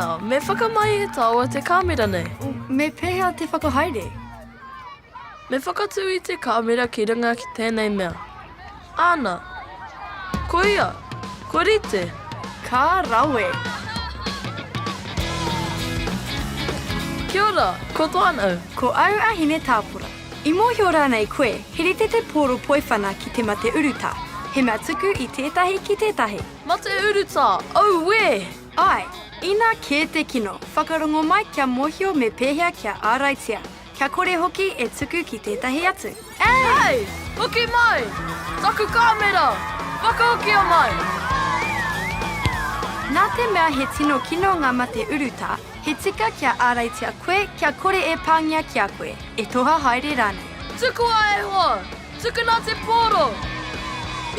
Tēnā, me whakamahi e tāua te kāmera nei. Me pēhea te whakahaere? Me whakatū i te kāmera ki runga ki tēnei mea. Āna. Ko ia. Kua rite. Ka rawe! Kia ora, ko Duan au. Ko au a Hinetāpora. I mōhio rānei koe, he rite te pōro poiwhana ki te mate urutā, he mea tuku i tētahi ki tētahi? Mate urutā, auē! Āe, inā kē te kino, whakarongo mai kia mōhio me pēhea kia āraitia, kia kore hoki e tuku ki tētahi atu. Hei! Hoki mai! Taku kāmera! Whakahokia mai! Nā te mea he tino kino ngā mate urutā, He tika kia āraitia koe kia kore e pāngia ki a koe, e toha haere rānei. Tukua e hoa! Tukuna te pōro!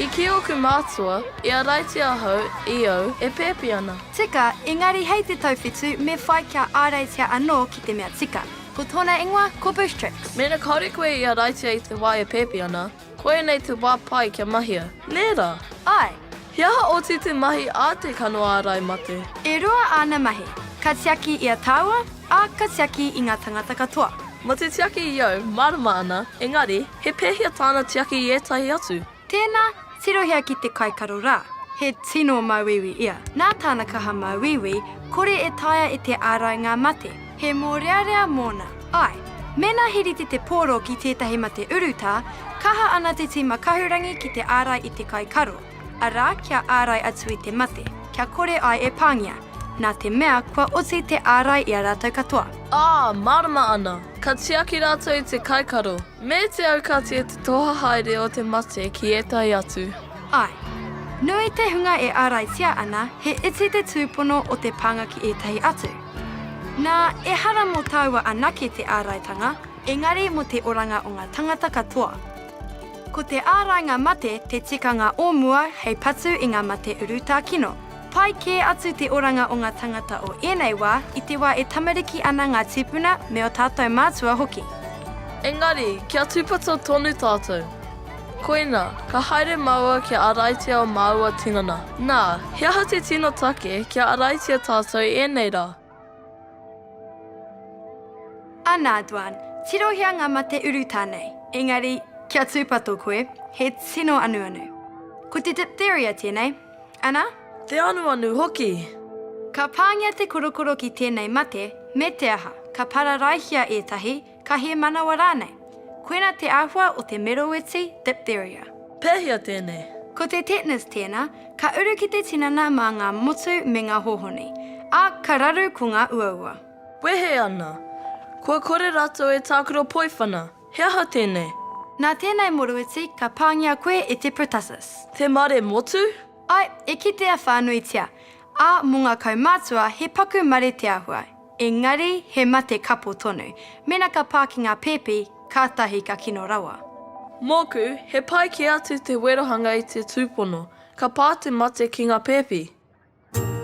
I kī ōku mātua, i āraitia ahau i au e pēpi ana. Tika, engari hei te tauwhitu me whai kia āraitia anō ki te mea tika. Ko tōna ingoa ko Boostrix. Mēnā kāore koe i āraitia i te wā e pēpi ana, Koinei te wā pai kia mahia, nē rā? Āe. He aha oti te mahi a te kano ārai mate? E rua āna mahi. Ka tiaki i a tāua, ā, ka tiaki i ngā tangata katoa. Mō te tiaki i au, mārama ana, engari, he pēhea tāna tiaki i ētahi atu? Tēnā, tirohia ki te kaikaro rā. He tino māuiui ia. Nā tāna kaha māuiui, kore e taea e te ārai ngā mate. He mōrearea mōna. Āe. Mēnā he rite te pōro ki tētahi mate urutā, kaha ana te tīma kahurangi ki te ārai i te kai karo, arā, kia ārai atu i te mate, kia kore ai e pāngia, nā te mea kua oti te ārai i a rātou katoa. Ā, mārama ana, ka tiaki rātou i te kai karo, me te aukati i te toha haere o te mate ki ētahi atu. Āe. Nui te hunga e āraitia ana, he iti te tūpono o te pānga ki ētahi atu. Nā, ehara mō tāua anake te āraitanga, engari mō te oranga o ngā tangata katoa. Ko te ārainga mate te tikanga o mua hei patu i ngā mate urutā kino. Pai kē atu te oranga o ngā tangata o ēnei wā i te wā e tamariki ana ngā tīpuna me ō tātou mātua hoki. Engari, kia tūpato tonu tātou. Koina, ka haere māua kia āraitia ō māua tinana. Nā, he aha te tino take kia āraitia tātou i ēnei rā? Anā, Duan, tirohia ngā mate urutā nei. Engari, kia tūpato koe, he tino anuanu. Ko te diphtheria tēnei, ana? Te anuanu hoki! Ka pāngia te korokoro ki tēnei mate, me te aha, ka pararaihia ētahi, Ka hēmanawa rānei? Koina te āhua o te meroiti diphtheria. Pēhea tēnei? Ko te tetanus tēnā, ka uru ki te tinana mā ngā motu me ngā hōhoni, ā, ka raru ko ngā uaua. Wehe ana. Kua kore ratou e tākaro poiwhana. He aha tēnei? Nā tēnei moroiti ka pāngia koe e te pertussis. Te mare motu? Āe, e kitea whānuitia, ā, mō ngā kaumātua he paku mare te āhua. Engari, he mate kapo tonu. Mēnā ka pā ki ngā pēpi, kātahi ka kino rawa. Mōku, he pai kē atu te werohanga i te tūpono, ka pā te mate ki ngā pēpi.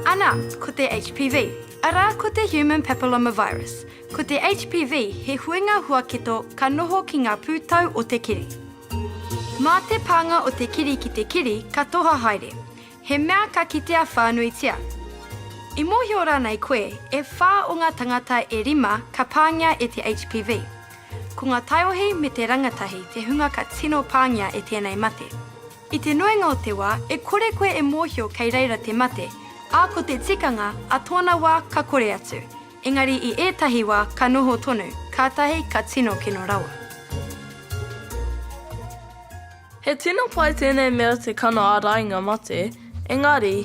Ana, ko te HPV. Arā, ko te Human Papillomavirus. Ko te HPV he huinga huaketo ka noho ki ngā pūtau o te kiri. Mā te pānga o te kiri ki te kiri ka toha haere. He mea ka kitea whānuitia. I mōhio rānei koe, e whā o ngā tangata e rima ka pāngia e te HPV. Ko ngā taiohi me te rangatahi te hunga ka tino pāngia e tēnei mate. I te nuinga o te wā, e kore koe e mōhio kei reira te mate, ā, ko te tikanga, a tōna wā ka kore atu. Engari i ētahi wā ka noho tonu, kātahi ka tino kino rawa. He tino pai tēnei mea te kano ārainga mate, engari.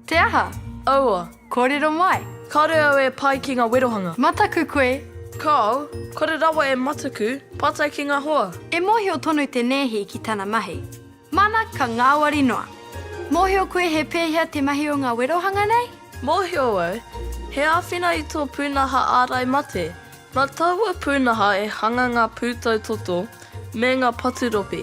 Te aha? Aua. Kōrero mai. Kāore au e pai ki ngā werohanga. Mataku koe? Kāo, kore rawa e mataku, pātai ki ngā hoa. E mōhio tonu te nēhi ki tana mahi. Mana ka ngāwari noa. Mōhio koe he pēhea te mahi o ngā werohanga nei? Mōhio au, he āwhina i tō pūnaha ārai mate. Mā taua pūnaha e hanga ngā pūtau toto me ngā paturopi,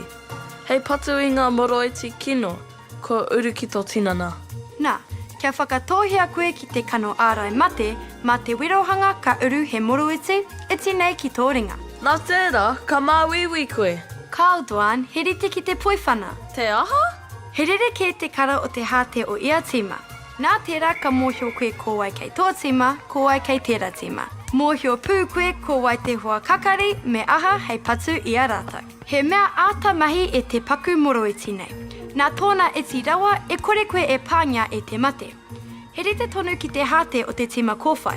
hei patu i ngā moroiti kino kua uru ki tō tinana. Nā, kia whakatōhia koe ki te kano ārai mate, mā te werohanga ka uru he moroiti, iti nei ki tō ringa. Nā tērā, ka māuiui koe. Kāo, Duane, he rite ki te poiwhana. Te aha? He rerekē te kara o te hāte o ia tīma. Nā tērā ka mōhio koe ko wai kei tō tīma, ko wai kei tērā tīma. Mōhio pū koe ko wai te hoa kakari me aha hei patu i a rātou. He mea āta mahi e te paku moroiti nei. Nā tōna iti rawa e kore koe e pāngia e te mate. He rite tonu ki te hāte o te tīma kōwhai.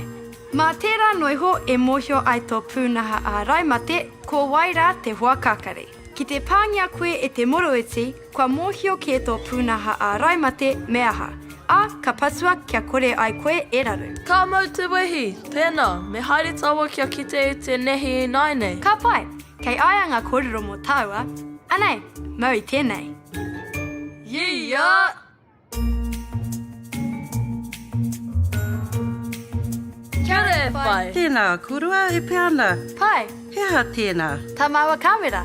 Mā tērā noiho e mōhio ai tō pūnaha ārai mate ko wai rā te hoa kakari. Ki te pāngia koe e te moroiti, kua mōhio kē tō pūnaha ārai mate me aha, ā, ka patua kia kore ai koe e raru. Ka mau te wehi! Tēnā, me haere tāua kia kite i te nehi ināianei. Ka pai! Kei a ia ngā kōrero mō tāua. Anei, mau i tēnei. Yee-ya! Kia ora e whai. Tēnā korua, e pea ana. Pai. He aha tēnā? Tā māua kāmera.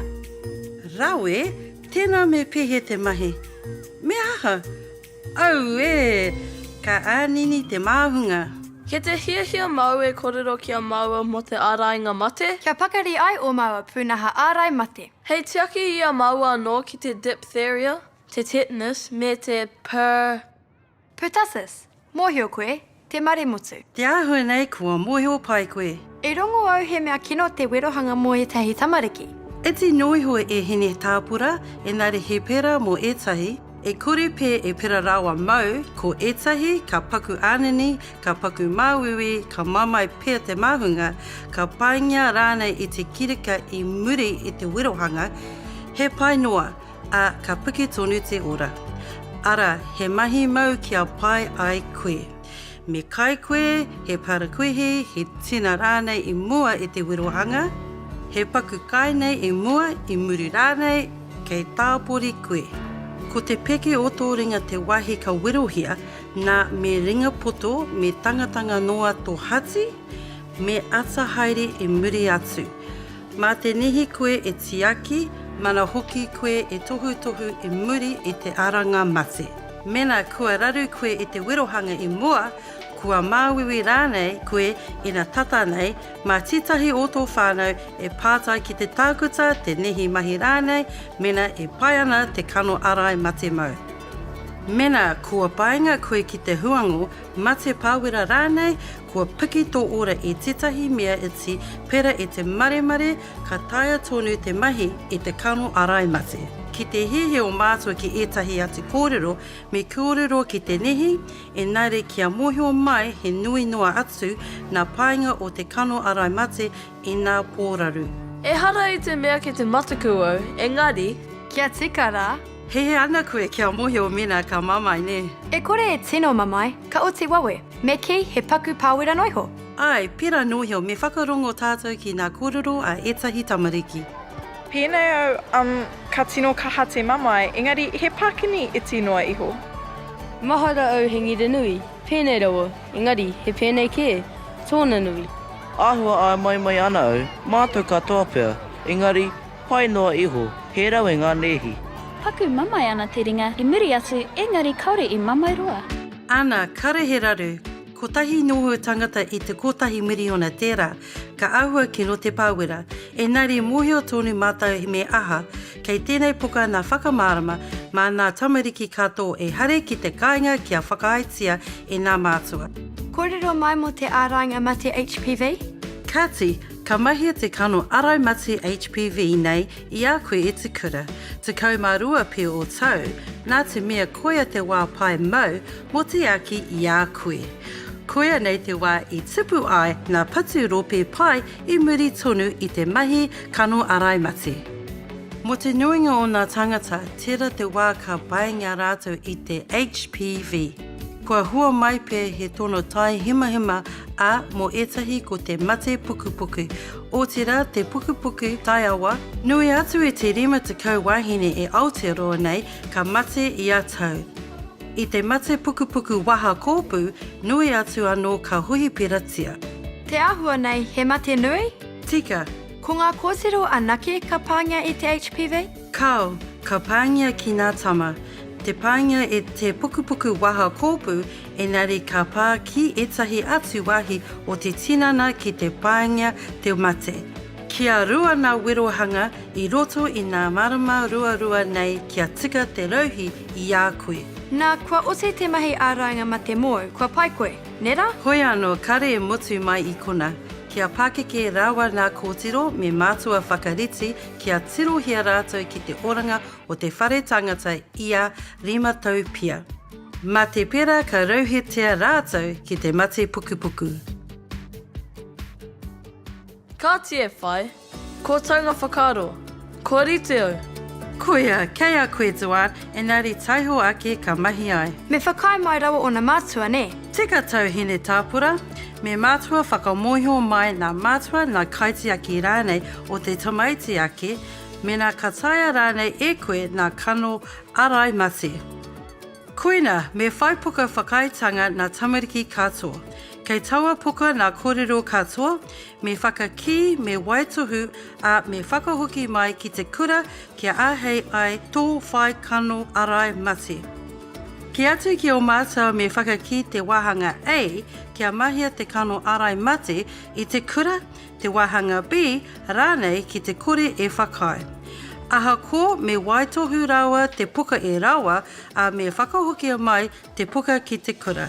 Rawe, tēnā me pēhea te mahi? Me aha? Auē! Ka ānini te māhunga. Kei te hiahia māu e kōrero ki a māua mō te ārainga mate? Kia pakari ai ō māua pūnaha ārai mate. Hei tiaki i a māua anō ki te diphtheria, Te tetanus me te per. Pertussis, mōhio koe, te maremotu. Te āhua nei kua mōhio pai koe. I rongo au he mea kino te werohanga mō ētahi tamariki. Iti noa iho e Hine Tāpura, engari he pera mō ētahi, e kore pea e pera rawa mau, ko ētahi ka paku ānini, ka paku māuiui, ka mamae pea te māhunga, ka paingia rānei i te kirika i muri i te werohanga, he pai noa, ā, ka piki tonu te ora. Arā, he mahi mau kia pai ai koe. Me kai koe, he parakuihi, he tina rānei i mua i te werohanga, he paku kai nei i mua, i muri rānei, kei tāpori koe. Ko te peke o tō ringa te wāhi ka werohia, nā, me ringa poto, me tangatanga noa tō hati, me ata haere i muri atu. Mā te nehi koe e tiaki, mana hoki koe e tohutohu i muri i te aranga mate. Mēnā kua raru koe i te werohanga i mua, kua māuiui rānei koe ina tata nei, mā tētahi o tō whānau e pātai ki te tākuta, te nehi mahi rānei, mēnā e pai ana te kano ārai mate mau. Mēnā kua painga koe ki te huango, mate pāwera rānei, Kua piki tō ora i tētahi mea iti pērā i te maremare ka taea tonu te mahi i te kano ārai mate. Ki te hiahia o mātua ki ētahi atu kōrero, me kōrero ki te nehi, engari kia mōhio mai he nui noa atu nā painga o te kano ārai mate i nā pōraru. Ehara i te mea kei te mataku au, engari. Kia tika rā. Hehe ana koe kia mōhio mēnā ka mamae nē? E kore e tino mamae, ka oti wawe. Me kī, he paku pāwera noa iho. Āe, pērā noa iho, me whakarongo tātou ki ngā kōrero a ētahi tamariki. Pēnei au, um, ka tino kaha te mamae, engari he pākini iti noa iho. Mahara au he ngira nui, pēnei rawa, engari he pēnei kē, tōna nui. Āhua āmaimai ana au, mātou katoa pea, engari, pai noa iho, he rawe ngā nēhi. Paku mamae ana te ringa i muri atu engari kaore i mamae roa. Ana, kare he raru. Kotahi noho tangata i te kotahi miriona tērā, ka āhua kino te pāwera. Engari mōhio tonu mātou me aha, kei tēnei puka nā whakamārama mā nā tamariki katō e haere ki te kāinga kia whakaaetia e nā mātua. Kōrero mai mō te ārainga mate HPV? Kāti, ka mahia te kano ārai mate HPV nei I a koe e te kura, 12 pea o tau, nā te mea koia te wā pai mau mō te aki i a koe. Koia nei te wā i tupu ai ngā patu rope pai i muri tonu i te mahi kano arai mate. Mō te nuinga o ngā tāngata, tērā te wā ka paingia rātou i te HPV. Kua hua mai pea he tono taihimahima, ā, mō ētahi ko te mate pukupuku, Otirā te pukupuku taiawa, nui atu i te 50 wāhine e Aotearoa nei ka mate ia tau. I te mate pukupuku waha kōpū, nui atu anō ka hohiperatia. Te āhua nei, he mate nui? Tika. Ko ngā kōtiro anake ka pāngia e te HPV? Kāo, ka pāngia ki ngā tama. Te pāngia e te pukupuku waha kōpū Engari ka pā ki ētahi atu wāhi o te tinana ki te pāngia te mate. Kia rua nā werohanga i roto i nā marama ruarua nei kia tika te rauhi i a koe. Nā, kua oti te mahi ārainga mate mōu, kua pai koe, nē rā? Hoi anō, kare e motu mai i kona. Kia pakeke rawa nā kōtiro me mātua whakarite kia tirohia rātou ki te oranga o te whare tangata ia rima tau pia. Ma te pera ka rauhetia rātou ki te mate pukupuku. Kāti e whai, Ko taunga whakaaro, kua rite au. Koia, kei a koe Duane, engari taiho ake ka mahi ai. Me whakaae mai rawa ona mātua, nē? Tika tau Hine Tāpura, me mātua whakamōhio mai nā mātua nā kaitiaki rānei o te tamaiti ake, mena ka taea rānei e koe nā kano arai mate. Koina, me whai puka whakaaetanga nā tamariki katoa. Kei taua puka nā kōrero katoa, me whakakī, me waitohu, ā, me whakahoki mai ki te kura kia āhei ai tō whai kano arai mate. Kī atu ki ō mātua me whakakī te wāhanga A kia mahia te kano arai mate i te kura, te wāhanga B rānei ki te kore e whakaae. Ahakoa me waitohu rawa te puka e rawa, ā, me whakahokia mai te puka ki te kura.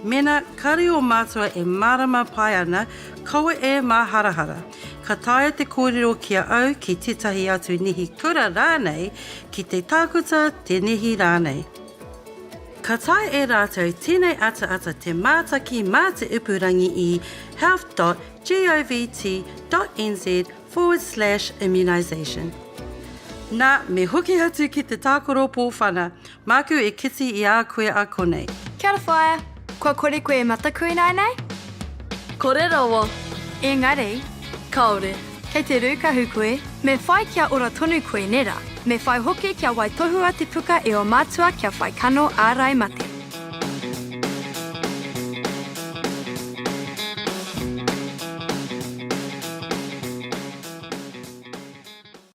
Mena kare ō mātua e mārama pai ana, kaua e māharahara. Ka taea te kōrero ki a au ki tētahi atu nihi kura rānei, ki te tākuta, te nehi rānei. Ka taea e rātou tēnei ataata te mātaki mā te ipurangi i health dot govt dot nz forward slash immunisation. Nā, me hoki atu ki te tākaro pōwhana. Māku e kiti i a koe a konei. Kia ora whaea, kua kore koe e mataku ināianei? Kore rawa. Engari. Kāore. Kei te rūkahu koe, me whai kia ora tonu koe, nē rā? Me whai hoki kia waitohua te puka e ō mātua kia whai kano ārai mate.